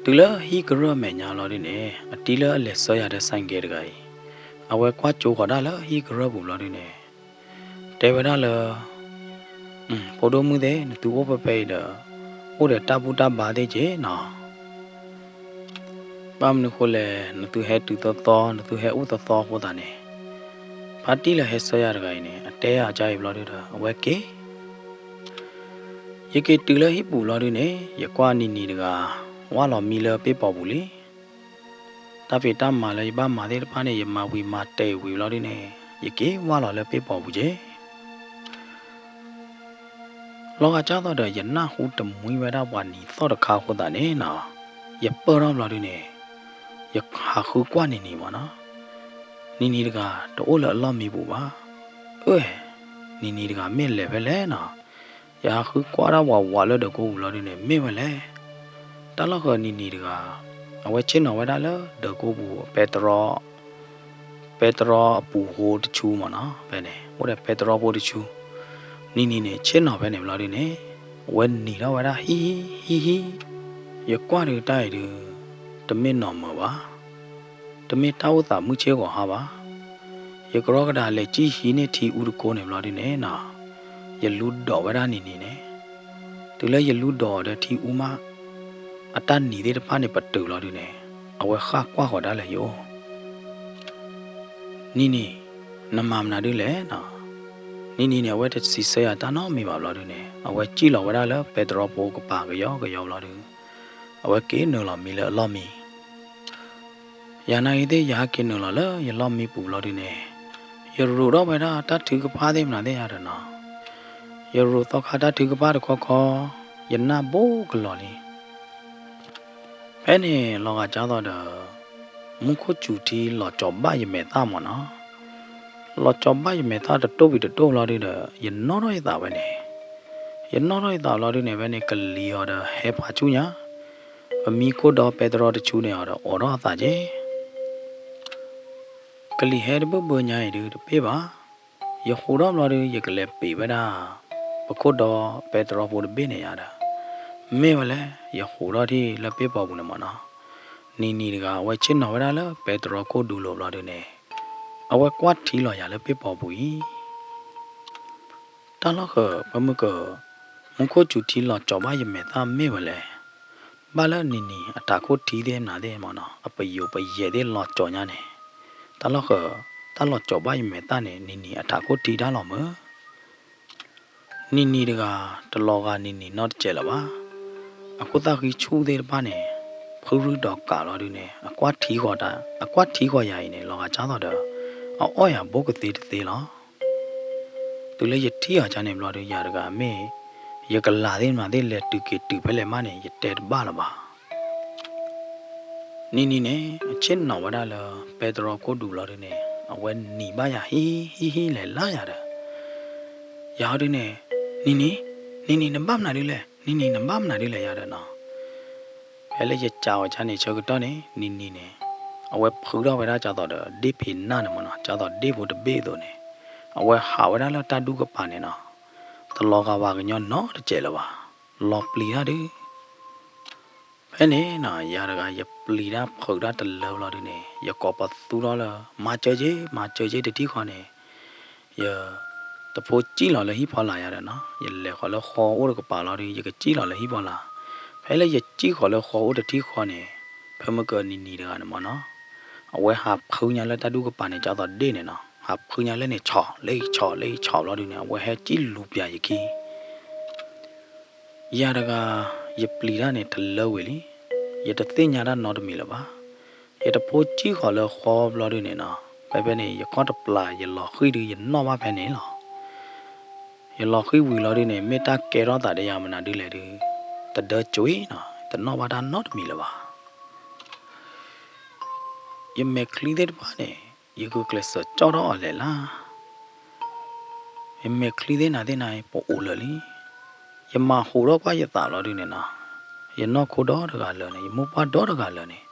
တုၤလၢဟံၣ်ကရၢၢ်မဲာ်ညါလီၤဒုန့ၣ်, အတံၤလၢအလဲၤဆှၢယၤဒီး ဆိုင်ကယ် တဂၤအံၤ, အဝဲကွၢ်ကၠိဃီၤဒၣ်လၢဟံၣ်ကရၢၢ်ပူၤလီၤဒုန့ၣ်, တဲဝဲဒၣ်လၢ ဖိဒိၣ်မုၣ်သ့ၣ်, နသုအိၣ်ဖဲဖဲအံၤဒီး အိၣ်ဒီးတၢ်ဘူၣ်တၢ်ဘါသ့ၣ်က့နီၤ. ဘၣ်မနုၤဃိလဲၣ်, နသုဟဲတုၤသီသီ, နသုဟဲအိၣ်သီသီအဃိသတးန့ၣ်, ဖါတံၢ်လၢဟဲဆှၢယၤတဂၤအံၤန့ၣ် အတဲယၤအံၤဘျီဒုဒီး အဝဲက့ၤ. ယက့ၤတုၤလၢဟံၣ်ပူၤလီၤဒုန့ၣ်, ယကွၢ်နံၤနံၤတဂၤ ဝၢ်လီၤမံလၢပ့ၣ်ပီၤပူၤလံ. တၢ်ဖံးတၢ်မၤလၢယဘၣ်မၤသ့ၣ်တဖၣ်န့ၣ် ယမၤဝံၤမၤတဲာ်ဝံၤလီၤဒုန့ၣ်, ယက့ၤဝါလီၤလၢပ့ၣ်ပီၤပူၤက့ၤ. လီၤဂာ်ကၢ်သိးဒီး ယနၢ်ဟူတမှံဝဲဒၣ်ပှၤနံၤသီၣ်တခါအဃိသတးန့ၣ်နီၤ, ယပၢၢ်ထီၣ်ဘျီဒုန့ၣ်, ယဟးဃုကွၢ်နံၤနံၤမၢ်နီၤ. နံၤနံၤတဂၤတအိၣ်လၢအလီၢ်မံပူၤဘၣ်. အၢ, နံၤနံၤတဂၤမ့ၢ်လဲၤဖဲလဲၣ်နီၤ. ယဟးဃုကွၢ်ဒၣ်ဝးဝးလၢဒၢးကိပူၤလီၤဒုန့ၣ် မ့ၢ်ဝဲလဲၣ်. တၢ်လီၢ်ဃၢၤနံၤနံၤတဂၤ, အဝဲဆ့ၣ်နီၤဝဲဒၣ်လၢဒၢးကိပူၤ ပဲတြီ ပဲတြီအပူၤဃိတဆူမၢ်နီၤ, ဖဲန့ၣ် အိၣ်ဒီးပဲတြီဖိတဆူ, နံၤနံၤန့ၣ် ဆ့ၣ်နီၤဖဲန့ၣ်ဘျီဒုန့ၣ်, အဝဲနံၤထီၣ်ဝဲဒၣ်ဟံၣ်ဟံၣ်ဟံၣ်ဟံၣ်, ယကွၢ်ဒုတၢ်အံၤဒု, တမ့ၢ်နီၢ်မၢၤဘၣ်, တမ့ၢ်တၢ်အိၣ်သးမုၢ်ဆ့ၣ်ဂီၤဟါဘၣ်. ယကရီကဒါလဲၤစံၣ်ဟံးန့ၢ်ထံအူတကိန့ၣ်ဘျီဒုန့ၣ်နီၤ, ယလူၤဒိးဝဲဒၣ်နံၤနံၤန့ၣ်, တုၤလၢယလူၤဒိးအီၤဒီးထံအူမး, အတၢ်နံၤသ့ၣ်တဖၣ်န့ၣ်ပတုာ်လီၤဒုန့ၣ်, အဝဲဃၣ်ကွၢ်ဃီၤဒၣ်လၢယအိၣ် နံၤနံၤ, နမၤမနုၤဒုလဲၣ်နီၤ. နံၤနံၤန့ၣ် အဝဲတစံးဆၢယၤတၢ်နီတမံၤဘၣ်ဘျီဒုန့ၣ်, အဝဲစံၣ်လီၤဝဲဒၣ်လၢပဲတြီဖိကပၤကယီကယီဘျီဒု, အဝဲက့ၤနုာ်လီၤမံလၢအလီၢ်မံ ယၤနာ်ဂ့ၤသ့ၣ် ယဟဲက့ၤနုာ်လီၤလၢယလီၢ်မံပူၤဘျီဒုန့ၣ်, ယရိးထီၣ်ဝဲဒၣ်တၢ်ထုကဖၣ်သ့ၣ်မနုၤသ့ၣ်ယၤဒီးနီၤ, ယရိးသီခါတၢ်ထုကဖၣ်တခီခီ, ယနၢ်ဘိကလီၤလံ. ဖဲန့ၣ်လီၤဂာ်ကၢ်သိးဒီး, မူခိၣ်စူၤထံလီၤကၠီၤဘၣ်ယမဲာ်သၣ်မၢ်နီၤ. လီၤကၠီၤဘၣ်ယမဲာ်သၣ်တတိၢ်ဝံၤတတိၢ်ဘျီဒုဒီး ယနီၣ်ထီၣ်ယသးဝဲန့ၣ်, ယနီၣ်ထီၣ်ယသးဘျီဒုန့ၣ် ဖဲန့ၣ်ကလံၤအီၤဒီးဟဲဖးဆူညါ, ပမံခိၣ်ဒီပဲတြီတဆူန့ၣ်အီၤဒီးအိးထီၣ်အသးက့ၤ ကလံၤဟဲတဘၢၣ်ဘၢညါအံၤဒုတပ့ၢ်ဘၣ်. ယဃိးထီၣ်ဘျီဒု ယကလဲၤပ့ၤဝဲဒၣ် ပခိၣ်ဒီပဲတြီဖိတဘ့ၣ်န့ၣ်ယၤဒီး, မ့ၢ်ဝဲလဲၣ် ယဃိးထီၣ်ထံၣ်လၢပ့ၣ်ပီၤပူၤန့ၣ်မၢ်နီၤ. နံၤနံၤတဂၤ အဝဲဆ့ၣ်နီၤဝဲဒၣ်လၢပဲတြီခိၣ်ဒူလိၤဘျီဒုန့ၣ်, အဝဲကွၢ်ထံလီၤယၤလၢပ့ၣ်ပီၤပူၤအံၤ တၢ်လီၢ်ဃၢၤ ပမုၢ်ကၢၢ်, မူခိၣ်စူၤထံလီၤကၠီၤဘၣ်ယမဲာ်သၣ်မ့ၢ်ဝဲလဲၣ်. ဘၣ်လၢနံၤနံၤအထးခိၣ်ထံသ့ၣ်မနုၤသ့ၣ်မၢ်နီၤ အပယိၤပယဲၢ်သ့ၣ်လီၤကၠီၤညါန့ၣ်, တၢ်လီၢ်ဃၢၤ, တၢ်လီၤကၠီၤဘၣ်ယမဲာ်သၣ်န့ၣ် နံၤနံၤအထးခိၣ်ထံတၢ်လီၤမၢ် နံၤနံၤတဂၤ တလီၤဂာ်နံၤနံၤနီတစဲးလၢၤဘၣ်. အခိၣ်သၣ်ဃံဆူၣ်သ့ၣ်တဖၣ်န့ၣ် ဖုရူၢ်ဒီးကးလီၤဒုန့ၣ် အကွၢ်ထံဃီၤတၢ်, အကွၢ်ထံဃီၤယၤအံၤန့ၣ် လီၤဂာ်ကၢ်သိးဒီး အအီၣ်ယၤဘိကသ့တသ့လီၤ. တုၤလၢယထံၣ်အီၤကၢ်န့ၣ်ဘျီဒု ယၤတဂၤမ့ၢ် ယကလၤသ့ၣ်မနုၤသ့ၣ်လဲၤတုၤက့ၤတုၤဖဲလဲၣ်မးန့ၣ် ယတဲတဘၣ်လၢၤဘၣ်. နံၤနံၤန့ၣ် အဆ့ၣ်နီၤဝဲဒၣ်လၢ ပဲတြီခိၣ်ဒူဘျီဒုန့ၣ် အဝဲနံၤဘၣ်ယၤဟံၣ်ဟံၣ်ဟံၣ်လဲၤလၢယၤဒီး ယၤဟီဒုန့ၣ်, နံၤနံၤ, နံၤနံၤ နဘၣ်မနုၤဒုလဲၣ်, နံၤနံၤ နဘၣ်မနုၤဒုလဲၣ်ယၤဒီးနီၤ. ဖဲလၢယကးအီၤကၢ်န့ၣ်ဆၢကတီၢ်န့ၣ် နံၤနံၤန့ၣ် အဝဲဖုထီၣ်ဝဲဒၣ်ကၢ်သိးဒီး ဒ့ၣ်ဖံးနၢ်န့ၣ်မၢ်နီၤ, ကၢ်သိးဒ့ၣ်ဖိတဘ့ၣ်အသိးန့ၣ် အဝဲဟးဝဲဒၣ်လၢတၢ်ဒူၣ်ကပၤန့ၣ်နီၤ, တလီၤဂာ်ပှၤကညီနီတစဲးလၢၤဘၣ်, လီၤပျံၤတၢ်ဒု ဖဲန့ၣ်နီၤ ယၤတဂၤ ယပျံၤတၢ်ဖုးတၢ်တလၢဘျီဒုန့ၣ် ယကိးပသူထီၣ်လၢ မၤစၢၤက့ၤ မၤစၢၤက့ၤတထံၣ်ဃီန့ၣ်, ယ တဖိစံၣ်လီၤလၢဟံၣ်ဖီလာ်ယၤဒီးနီၤ, ယလဲၤဃီၤလၢဃီအိၣ်တကပၤလီၤဒု ယကစံၣ်လီၤလၢဟံၣ်ဖီလာ်. ဖဲလၢယစံၣ်ဃီၤလၢဃီအိၣ်တထံၣ်ဃီန့ၣ်, ဖဲမုၢ်ကၢၢ်နံၤနံၤတဂၤန့ၣ်မၢ်နီၤ, အဝဲဟးဖုညါလၢတၢ်ဒူၣ်ကပၤန့ၣ် ကၢ်သိးဒ့ၣ်န့ၣ်နီၤ, ဟးဖုညါလၢန့ၣ် ဆီၣ်လၢအံၤဆီၣ်လၢအံၤဆီၣ်ဘျီဒုန့ၣ် အဝဲဟဲစံၣ်လူၤပျၢ်ယခံ ယၤတဂၤ ယပျံၤတၢ်န့ၣ်တလၢဝံၤလံ, ယတသ့ၣ်ညါတၢ်နီတမံၤလၢၤဘၣ်. ယတဖိစံၣ်ဃီၤလၢဃီဘျီဒုန့ၣ်နီၤ, ဖဲဖဲန့ၣ် ယခီၣ်တပျၢ် ယလီၤဃံၢ်ဒု ယနီၣ်ဘၣ်ဖဲန့ၣ်လီၤ. ယလီၤဃံၢ်ဝံၤလီၤဒုန့ၣ် မ့ၢ်တၢ်ကဲထီၣ်သးဒီးယၤမနုၤဒုလဲၣ်ဒု, တဒၢကွံာ်နီၤ, တနီၣ်ဘၣ်တၢ်နီတမံၤလၢၤဘၣ်. ယမဲာ်ချံသ့ၣ်တဖၣ်န့ၣ် ယဂုာ်ကျဲးစၢးကၠီၣ်ထီၣ်အီၤလဲၣ်လၢ် ယမဲာ်ချံသ့ၣ်နၤသ့ၣ်နၤအံၤ ပအိၣ်လၢာ်လံ. ယမၤဟူးထီၣ်ကွၢ်ယသးဘျီဒုန့ၣ်နီၤ, ယနီၢ်ခိဒီတဂၤလၢာ်န့ၣ် ယမိၢ်ပှၢ်ဒီတဂၤလၢာ်န့ၣ်,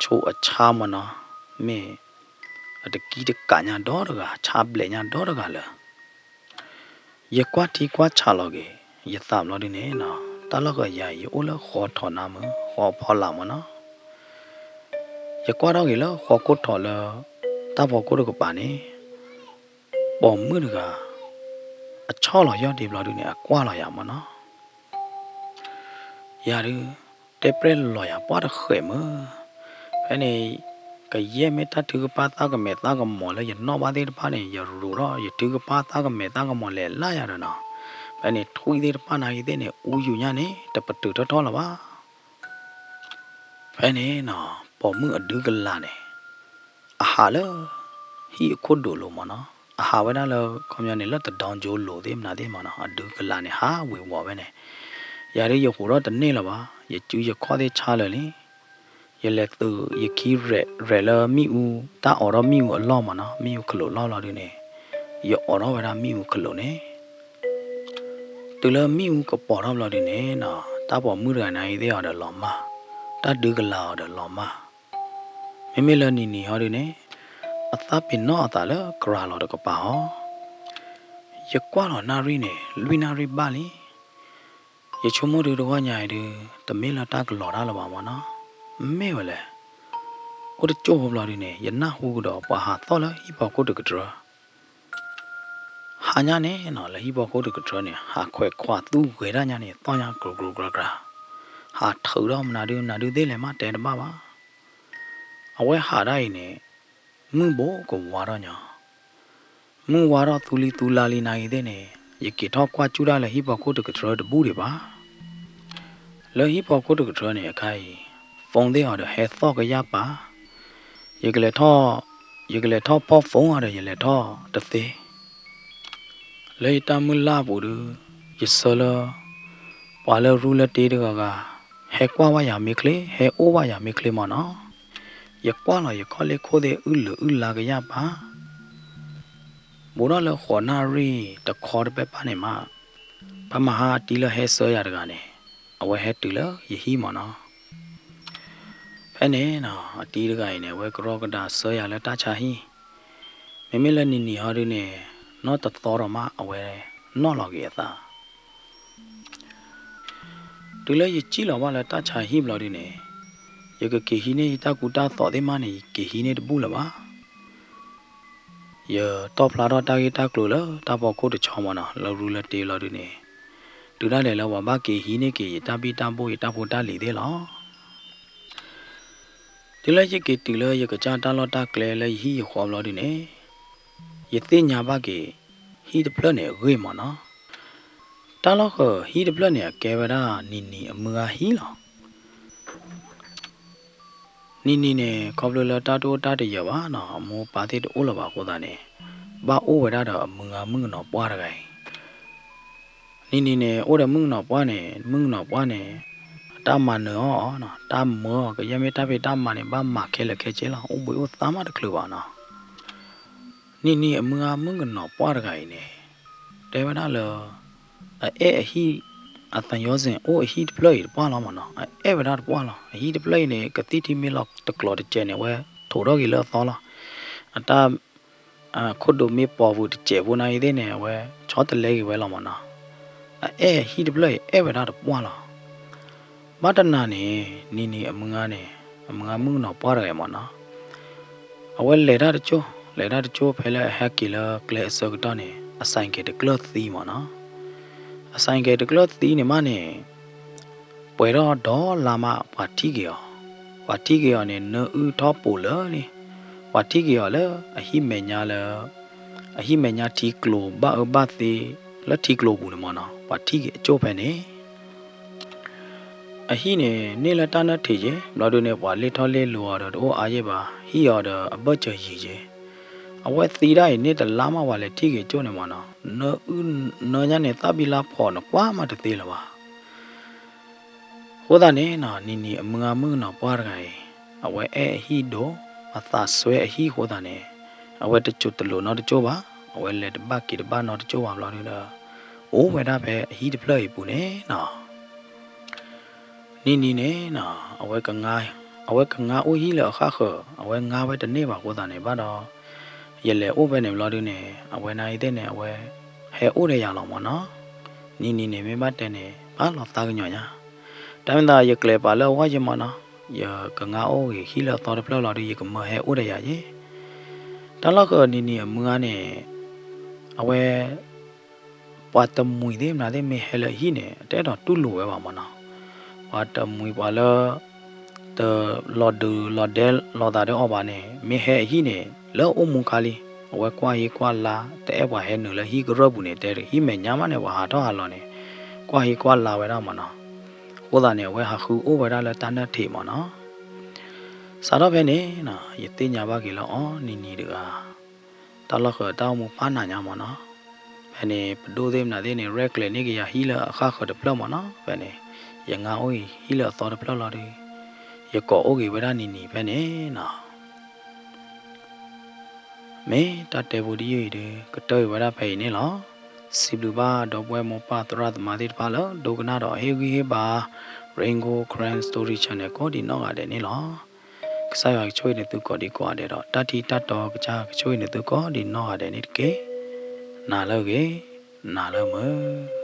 ဆိးအဆါမၢ်နီၤ, မ့ၢ်အတကံတကးညါဒီတဂၤ, ဆါဘျဲးညါဒီတဂၤလၢာ်. ယကွၢ်ထံကွၢ်ဆးလီၤက့ၤ ယသးဘျီဒုန့ၣ်နီၤ, တၢ်လီၢ်ဃၢၤယၤအံၤ ယအိၣ်လၢဃီထီၣ်နါမုၢ် ဃီဖီလာ်မၢ်နီၤ ယကွၢ်ထီၣ်က့ၤလၢဃီခိၣ်ထီၣ်လၢ တၢ်ဖီခိၣ်တကပၤန့ၣ် ပိာ်မုၣ်တဂၤ အဆီၣ်လီၤယီၢ်ဒ့ဘျီဒုန့ၣ် အကွၢ်လီၤယၤမၢ်နီၤ. ယၤဒု တဲပြဲၢ်လီၤယၤပှၢ်တဃဲးမၢ်. ဖဲန့ၣ် ကယဲၢ်မ့ၢ်တၢ်ထုကဖၣ်သၣ်ကမဲာ်သၣ်ကမီၤလၢယနီၣ်ဘၣ်သ့ၣ်တဖၣ်န့ၣ် ယရိးထီၣ် ယထုကဖၣ်သၣ်ကမဲာ်သၣ်ကမီၤလဲၤလၢယၤဒီးနီၤ. ဖဲန့ၣ် ထွံၣ်သ့ၣ်တဖၣ်နၤဂ့ၤသ့ၣ်န့ၣ် အူယူၤညါန့ၣ် တပတုာ်ထီၣ်ထီၣ်လၢၤဘၣ်. ဖဲန့ၣ်နီၤ ပိာ်မုၣ်အဒုကလၤန့ၣ် အဟးလၢ ဟံၣ်အခိၣ်ဒိၣ်လိၤမ့ၢ်နီၤ, အဟးဝဲဒၣ်လၢ ခီပညီန့ၣ် လၢတဒီကၠိလိၤသ့ၣ်မနုၤသ့ၣ်မ့ၢ်နီၤ, အဒုကလးန့ၣ် ဟးဝ့ၤဝီၤဝဲန့ၣ်, ယၤဒုးယဟူးထီၣ်တန့ၢ်လၢၤဘၣ်, ယစုယခီၣ်သ့ၣ်ဆါလၢာ်လံ. ယလဲၤသုးယခံရဲး ရဲးလၢမ့ၣ်အူ, တၢ်အိးထီၣ်မ့ၣ်အူအလီၢ်မ့ၢ်နီၤ, မ့ၣ်အူခလိာ်လီၢ်လီၤဒုးန့ၣ်, ယအိးထီၣ်ဝဲဒၣ်မ့ၣ်အူခလိာ်န့ၣ် တုၤလၢမ့ၣ်အူကပီၤထီၣ်ဘျီဒုးန့ၣ်နီၤ, တၢ်ပိာ်မုၣ်တဂၤန့ၣ်သ့ၣ်အီၤဒီးလီၤမၢ်, တၢ်ဒုကလးအီၤဒီးလီၤမၢ်. မ့မ့ၢ်လၢနံၤနံၤဟီဒုးန့ၣ်, အသးပ့ၤနီၣ်အသးလၢကရၤလီၤတကပၤအီၤ. ယကွၢ်လီၤနၣ်ရံၣ်န့ၣ် လွံၢ်နၣ်ရံၣ်ဘၣ်လံ. ယဆိကမိၣ်ဒုးတဂီၢ်ညါအံၤဒုး, တမ့ၢ်လၢတၢ်ကလီၤတၢ်လၢၤဘၣ်မ့ၢ်နီၤ, မ့ၢ်ဝဲလဲၣ်. အိၣ်တကၠိၢ်ဖိဘျီဒုးန့ၣ် ယနၢ်ဟူကဒီးပှၤဟးသီၣ်လၢဟံၣ်ဖီခိၣ်တကတြၢၤ ဟါညါန့ၣ်နီၤ, လၢဟံၣ်ဖီခိၣ်တကတြၢၤန့ၣ် ဟးခွဲးခွးသူဂဲၤဒၣ်ညါန့ၣ် သီၣ်ညါကြိၤကြိၤကြၢ်ကြၢ်, ဟးထုးဒီးမနုၤဒုး မနုၤဒုးသ့ၣ်လဲၣ်မး တဲတဘၣ်ဘၣ်. အဝဲဟးဒၣ်အံၤန့ၣ် မုၢ်ဘိးကဝါထီၣ်ညီ, မုၢ်ဝါထီၣ်သူလံသူလါလံနၤဂ့ၤသ့ၣ်န့ၣ်, ယက့ၤထီၣ်ကွၢ်စူၣ်တၢ်လၢဟံၣ်ဖီခိၣ်တကတြၢၤတဘူၣ်ဒံးဘၣ်. လၢဟံၣ်ဖီခိၣ်တကတြၢၤန့ၣ် အခါအံၤ phone သ့ၣ်အီၤဒီးဟဲသီၣ်ကယၢ်ပာ်, ယကလဲၤထီၣ်, ယကလဲၤထီၣ်ဖီၣ် phone အီၤဒီး ယလဲၤထီၣ်တသ့. လၢယတၢ်မုၢ်လၢ်အပူၤဒုး, ယဆၢလၢ ပှၤလၢရူလၢတ့တဂၤဂၤ ဟဲကွၢ်ဝဲယၤမ့ၢ်ချ့, ဟဲအိၣ်ဝဲယၤမ့ၢ်ချ့မ့ၢ်နီၤ. ယကွၢ်လီၤယခီၣ်လ့ၢ်ခိၣ်သ့ၣ် အုၣ်လုာ်အုၣ်လါကယၢ်ပာ် ဘူးထီၣ်လၢဃိးနၣ်ရံၣ်တခီတပဲၢ်ပၢ်န့ၣ်မး, ဖဲမဟါအတံၤလၢဟဲဆှၢယၤတဂၤန့ၣ်, အဝဲဟဲတုၤလၢယဟံၣ်မ့ၢ်နီၤ. ဖဲန့ၣ်နီၤ အတံၤတဂၤအံၤန့ၣ် အဝဲကရီကဒါဆှၢယၤလၢတၢ်ဆါဟံၣ်, မ့မ့ၢ်လၢနံၤနံၤဟီဒုန့ၣ်, နီၢ်တသီဒီးမး အဝဲနီၣ်လီၤက့ၤအသး. တုၤလၢယစံၣ်လီၤဘၣ်လၢတၢ်ဆါဟံၣ်ဘျီဒုန့ၣ်, ယကက့ၤဟံးန့ၢ်ယတၢ်ကူတၢ်သိးသ့ၣ်မးန့ၣ် ယက့ၤဟံးန့ၢ်တဘူၣ်လၢၤဘၣ်. ယတီၣ်ဖျါထီၣ်တၢ်ဂ့ၢ်တၢ်ကျိၤလၢတၢ်ဖီခိၣ်တဆီမ့ၢ်နီၤ လၢရူလၢတ့လီၤဒုန့ၣ်, တုၤဒၣ်လဲာ်လၢပှၤဘၣ်က့ၤဟံးန့ၢ်က့ၤယတၢ်ဘံၣ်တၢ်ဘိၣ်ယတၢ်ဖိတၢ်လံၤသ့ၣ်လီၤ. တုၤလၢယက့ၤတုၤလၢယကစၢ်တၢ်လီၢ်တၢ်ကျဲလၢယဟံၣ်ယဃီဘျီဒုန့ၣ်, ယသ့ၣ်ညါဘၣ်က့ၤ ဟံၣ်တဖျၢၣ်န့ၣ်အဂ့ၢ်မ့ၢ်နီၤ. တၢ်လီၢ်ဃၢၤဟံၣ်တဖျၢၣ်န့ၣ် အကဲဝဲဒၣ်နံၤနံၤအမုၢ်ဂၤဟံၣ်လီၤ. နံၤနံၤန့ၣ် ခီဖျိလၢတၢ်တအိၣ်တၢ်တယၢၤဘၣ်နီၤ အမိၢ်ပၢ်သ့ၣ်တအိၣ်လၢၤဘၣ်အဃိသတးန့ၣ်, ဘၣ်အိၣ်ဝဲဒၣ်ဒီးအမုၢ်ဂၤမုၣ်ကနီၤပှၢ်တဂၤအံၤ. နံၤနံၤန့ၣ် အိၣ်ဒီးမုၣ်ကနီၤပှၢ်န့ၣ် မုၣ်ကနီၤပှၢ်န့ၣ် အတၢ်မၤနၢၤအီၤနီၤ တၢ်မၢအီၤ ကယဲၢ်မ့ၢ်တၢ်ဖံးတၢ်မၤန့ၣ် ဘၣ်မၤခဲလၢာ်ခဲဆ့လီၤ အိၣ်ဘှံးအိၣ်သါမးတချုးဘၣ်နီၤ. နံၤနံၤအမုၢ်ဂၤမုၣ်ကနီၤပှၢ်တဂၤအံၤန့ၣ် တဲဝဲဒၣ်လၢ အအဲၣ်အဟံၣ် အသယီစ့ၣ်အိၣ်အဟံၣ်တဖျၢၣ်အံၤတပှၢ်လီၤမ့ၢ်နီၤ အအဲၣ်ဝဲဒၣ်တပှၢ်လီၤ အဟံၣ်တဖျၢၣ်အံၤန့ၣ် ကသံၣ်ထံမ့ၢ်လီၤတကျိၤတစဲးန့ၣ် အဝဲထိးထီၣ်က့ၤလၢအသီလီၤ. အတၢ် ခိၣ်ဒိးမ့ၢ်ပိာ်ပူၤတစဲးဖိနၤအံၤသ့ၣ်န့ၣ် အဝဲဆီတလဲက့ၤဝဲလီၤမ့ၢ်နီၤ. အအဲၣ်အဟံၣ်တဖျၢၣ်အံၤအဲၣ်ဝဲဒၣ်တပှၢ်လီၤ. ဘၣ်တနၤန့ၣ် နံၤနံၤအမုၢ်ဂၤန့ၣ် အမုၢ်ဂၤမုၣ်ကနီၤပှၢ်တဂၤမ့ၢ်နီၤ အဝဲလဲၤတၢ်တကၠိၢ် လဲၤတၢ်တကၠိၢ်ဖဲလၢအဟဲက့ၤလၢကျဲအဆၢကတီၢ်န့ၣ် အဆိုင်ကယ်တကျၢၢ်သံမ့ၢ်နီၤ. အဆိုင်ကယ်တကျၢၢ်သံန့ၣ်မးန့ၣ် ပှဲၤထီၣ်ဒီလါမး ပှၤထံၣ်က့ၤအီၤ, ပှၤထံၣ်က့ၤအီၤန့ၣ် နၢအုၣ်ထီၣ်ပိာ်လၢာ်လံ. ပှၤထံၣ်က့ၤအီၤလၢအဟံၣ်မဲာ်ညါလၢ အဟံၣ်မဲာ်ညါထံကျိၤဘၣ်အၢဘၣ်သီ လၢထံကျိၤပူၤန့ၣ်မ့ၢ်နီၤ ပှၤထံၣ်က့ၤအကၠိၢ်ဖဲန့ၣ် အဟံၣ်န့ၣ် န့ၢ်လၢတၢ်နၢထံးက့ၤ ဘျီဒုန့ၣ် ပှၤလ့ၣ်ထီၣ်လ့ၣ်လီၤအီၤဒီးတအိၣ်အါယဲၢ်ဘၣ် ဟံၣ်အီၤဒီးအဘၢၣ်စၢၤယံၤက့ၤ. အဝဲသံဒၣ်အံၤန့ၣ်တလါမး ပှၤလဲၤထံၣ်က့ၤကၠိၢ်န့ၣ်မ့ၢ်နီၤ နၢအုၣ်နၢညါန့ၣ် သၣ်ဘံလါဖီးနကွၢ်မးတသ့လၢၤဘၣ်. အဃိသတးန့ၣ်နီၤ နံၤနံၤအမုၢ်ဂၤမုၣ်ကနီၤပှၢ်တဂၤအံၤ အဝဲအဲၣ်အဟံၣ်ဒိၣ် အသးစွဲအဟံၣ်အဃိသတးန့ၣ် အဝဲတစိၤတလိာ်နီတကၠိၢ်ဘၣ် အဝဲလဲၤတဘၣ်က့ၤတဘၣ်နီတကၠိၢ်ဘၣ်ဘျီဒုဒီး အိၣ်ဝဲဒၣ်ဖဲအဟံၣ်တဖျၢၣ်အံၤပူၤန့ၣ်နီၤ နံၤနံၤန့ၣ်နီၤ အဝဲကငါ အဝဲကငါအိၣ်ဟံၣ်လၢအဃၣ်ဃၢၤ အဝဲငါဝဲတန့ၢ်ဘၣ်အဃိသတးန့ၣ် ဘၣ်ဒီး ယလဲၤအိၣ်ဖဲန့ၣ်ဘျီဒုန့ၣ် အဝဲနၤအံၤသ့ၣ်န့ၣ် အဝဲဟဲအိၣ်ဒီးယၤလီၤမ့ၢ်နီၤ နံၤနံၤန့ၣ် မ့ၢ်ဘၣ်တဲန့ၣ် ဘၣ်လီၤသးကညီၤညါ တၢ်မ့ၢ်သးယကျဲၤပာ်လၢအဂီၢ်ယဲၢ်မ့ၢ်နီၤ ယကငါအိၣ်ဂ့ၤဟံၣ်လၢအသီတဖျၢၣ်လီၤဒု ယကမၢဟဲအိၣ်ဒီးယၤယဲၢ် တၢ်လီၢ်ဃၢၤနံၤနံၤအမုၢ်ဂၤန့ၣ် အဝဲ ပှၤတမှံၤသ့ၣ်မနုၤသ့ၣ်မ့ၢ်ဟဲလၢအဟံၣ်န့ၣ် တအဲၣ်ဒိးတူၢ်လိာ်ဝဲဘၣ်မ့ၢ်နီၤ ပှၤတမှံၤပှၤလၢ တလီၤဒုးလီၤဒဲလီၤသးဒီးအီၤဘၣ်န့ၣ် မ့ၢ်ဟဲအဟံၣ်န့ၣ် လၢအအိၣ်မူခါလံ အဝဲကွၢ်ဟ့ကွၢ်လါ တအဲၣ်ပှၤဟဲနုာ်လၢဟံၣ်ကရၢၢ်ပူၤန့ၣ် တဲဟံၣ်မဲာ်ညါမးန့ၣ် ပှၤဟးထီၣ်ဟးလီၤန့ၣ် ကွၢ်ဟ့ကွၢ်လါဝဲဒၣ်မ့ၢ်နီၤ အဃိသတးန့ၣ် အဝဲဟးဃုအိၣ်ဝဲဒၣ်လၢတၢ်နၢထံးမ့ၢ်နီၤ စးထီၣ်ဖဲန့ၣ်နီၤ ယသ့ၣ်ညါဘၣ်က့ၤလၢအီၤနံၤနံၤတဂၤ တၢ်လီၢ်ဃၢၤတၢ်အိၣ်မူပာ်နၤညါမၢ်နီၤ. ဖဲန့ၣ် ပဒိၣ်သ့ၣ်မနုၤသ့ၣ်န့ၣ် ရဲၣ်ကျဲၤန့ၢ်က့ၤယၤဟံၣ်လၢအဃၣ်ဃၢၤတဖျၢၣ်မၢ်နီၤ. ဖဲန့ၣ် ယငါအိၣ်အံၤဟံၣ်လၢအသီတဖျၢၣ်လီၤဒီး ယကိးအိၣ်က့ၤဝဲဒၣ်နံၤနံၤဖဲန့ၣ်နီၤ. မ့ၢ်တၢ်တဲဖိတယုၢ်အံၤဒီး ကတၢၢ်အံၤဝဲဒၣ်ဖဲအံၤန့ၣ်လီၤ. စံးဘျုးဘၣ်ဒီပုၢ်ဝဲၢ်မိၢ်ပၢ်သရၣ်သမါသ့ၣ်တဖၣ်လၢ ဒိကနၣ်ဒီးဟ့ၣ်ဂံၢ်ဟ့ၣ်ဘါ Rain Gold Karen Story Channel ကိးဒံးနီၢ်ဂၤဒဲးန့ၣ်လီၤ. ကစၢ်ယွၤကဆိၣ်ဂ့ၤနသုကိးဒံးကိးဂၤဒဲးဒီး တၢ်ထံၣ်တၢ်တီကစၢ်ကဆိၣ်ဂ့ၤနသုကိးဒံးနီၢ်ဂၤဒဲးန့ၣ်တက့ၢ်. နၤလၢအဂ့ၤ, နၤလၢမုာ်.